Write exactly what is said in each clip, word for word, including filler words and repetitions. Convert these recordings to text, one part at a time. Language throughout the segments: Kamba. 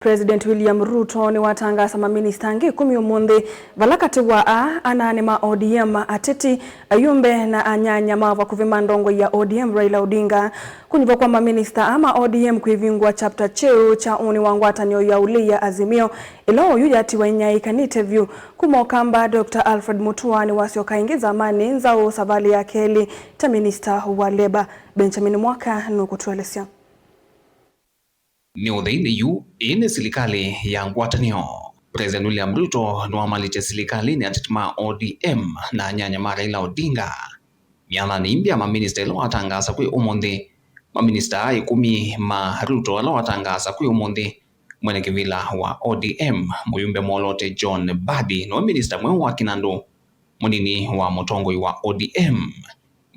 President William Ruto nĩwatangaasa maminista angĩ ĩkũmi ũmũnthĩ, vala katĩ wa aa, anane ma O D M, ateti, ayumbe na anyanya ma vakuvĩ ma ndongoi ya O D M Raila Odinga. Kũnyuvwa kwa maminista aa ma O D M kwĩvingũa chapter kyeũ kya ũnĩ wa ngwatanĩo ya ũlei ya Azimio, ĩla oyu yatiwa ĩnyaĩĩkanĩte vyũ kuma Ũkamba Doctor Alfred Mutua nĩwasyoka ĩngĩ nzamanĩ nzaũ savalĩ ya kelĩ ta minista wa Labour. Benjamin Mwaka nũkũtũelesya. Nĩ ũtheinĩ yu, ĩĩ nĩ silikalĩ ya ngwatanĩo. President William Ruto nĩwamalĩtye silikalĩnĩ ateti ma O D M na anyanya ma Raila Odinga. Myananĩ ĩmbya maminista ĩla watangaasa kwĩ ũmũnthĩ, maminista aa ĩkũmi ma Ruto ala watangaasa kwĩ ũmũnthĩ, mwene kĩvĩla wa O D M, mũyumbe mwolote John Mbadi, nĩwe minista mweũ wa kĩnandũ, mũnini wa mũtongoi wa O D M.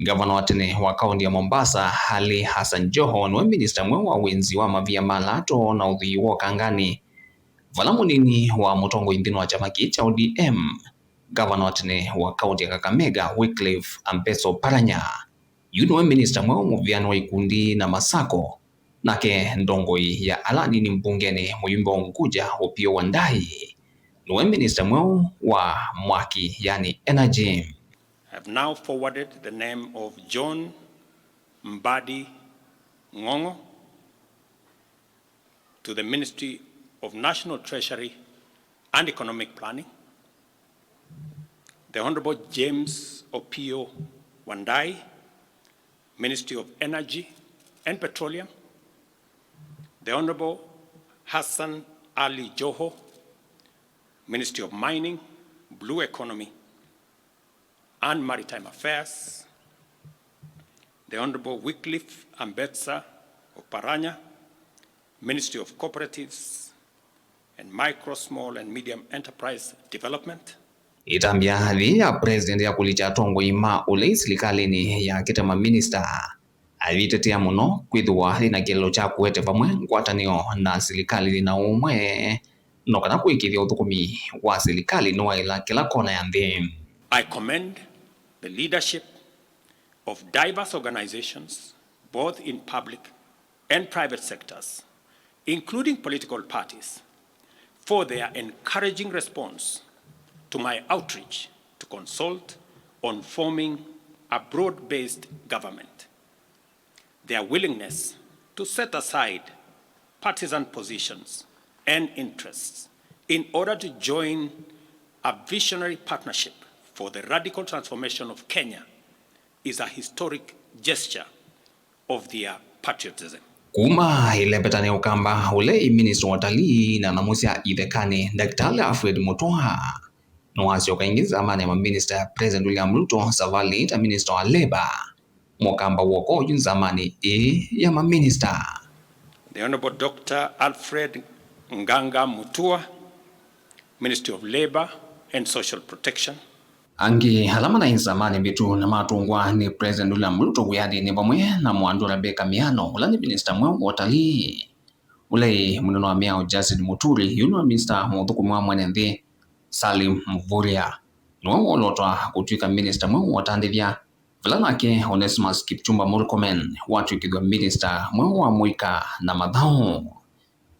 Ngavana wa tene wa kaunti ya Mombasa, Ali Hassan Joho, nĩwe minista mweũ wa wĩnzi wa mavia ma lato na ũthwii wa ũkanganĩ, vala mũnini wa mũtongoi nthĩnĩ wa kyama kĩĩ kya O D M, ngavana wa tene wa kaunti ya Kakamega, Wycliffe Ambeso Paranya. Yu nĩwe minista mweũ mũvĩanĩ wa ikundi na masako, nake ndongoi ya ala anini mbungenĩ, mũyumbe wa Unguja, Opiyo Wandayi, nĩwe minista mweũ wa mwaki, yani energy. I have now forwarded the name of John Mbadi Ng'ong'o to the Ministry of National Treasury and Economic Planning, the Honorable James Opiyo Wandayi, Ministry of Energy and Petroleum, the Honorable Hassan Ali Joho, Ministry of Mining, Blue Economy and Maritime Affairs, the Honorable Wycliffe Ambetsa Oparanya, Ministry of Cooperatives and Micro, Small and Medium Enterprise Development. Ĩtambya yĩĩ ya president ya kũlikya atongoi ma ũlei silikalĩnĩ yake ta maminista, ayĩtetea mũno kwĩthĩwa yĩna kĩeleelo kya kũete vamwe ngwatanĩo na silikalĩ yĩna ũmwe, no kana kũĩkĩĩthya ũthũkũmi wa silikalĩ nĩwaĩla kĩla kona ya nthĩ. I commend the leadership of diverse organizations, both in public and private sectors, including political parties, for their encouraging response to my outreach to consult on forming a broad-based government. Their willingness to set aside partisan positions and interests in order to join a visionary partnership for the radical transformation of Kenya is a historic gesture of their patriotism. Kuma ĩlepetani ya Ũkamba, ũla ĩ minista wa ũtalii na nyamũ sya ithekani, Daktari Alfred Mutua, nĩwasyoka ĩngĩ nzamanĩ ya maminista ya President William Ruto, savalĩ ta minista wa Labour. Mũkamba w'oko yu nzamanĩ ĩĩ ya maminista. The Honorable Doctor Alfred Nganga Mutua, Ministry of Labour and Social Protection. Angĩ ala manaĩ nzamanĩ mbĩtu na matũngwa nĩ President William Ruto wĩathĩnĩ vamwe na Mwandũ Rebecca Miano, ũla nĩ minista mweũ wa ũtalii, ũla ĩ mũnene wa mĩao Justin Muturi, yu nĩwe minista mũthũkũmi wa mwene nthĩ Salim Mvurya, nĩwe wolotwa kũtw'ĩka minista mweũ wa ũtandĩthya, vala nake Onesmus Kipchumba Murkomen watw'ĩkĩthw'a minista mweũ wa mũika na mathaũ.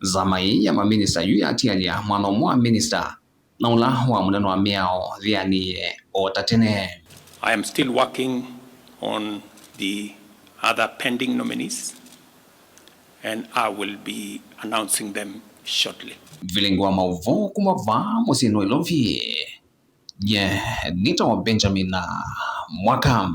Nzama ĩĩ ya maminista yu yatialya mwana ũmwe wa minista na ũla wa mũnene wa mĩao Thĩanĩĩe o ta tene. I am still working on the other pending nominees and I will be announcing them shortly. Vilingi wa maũvoo kuma vaa mũsyĩ Nairobi. Nye nĩtawa Benjamin Mwaka.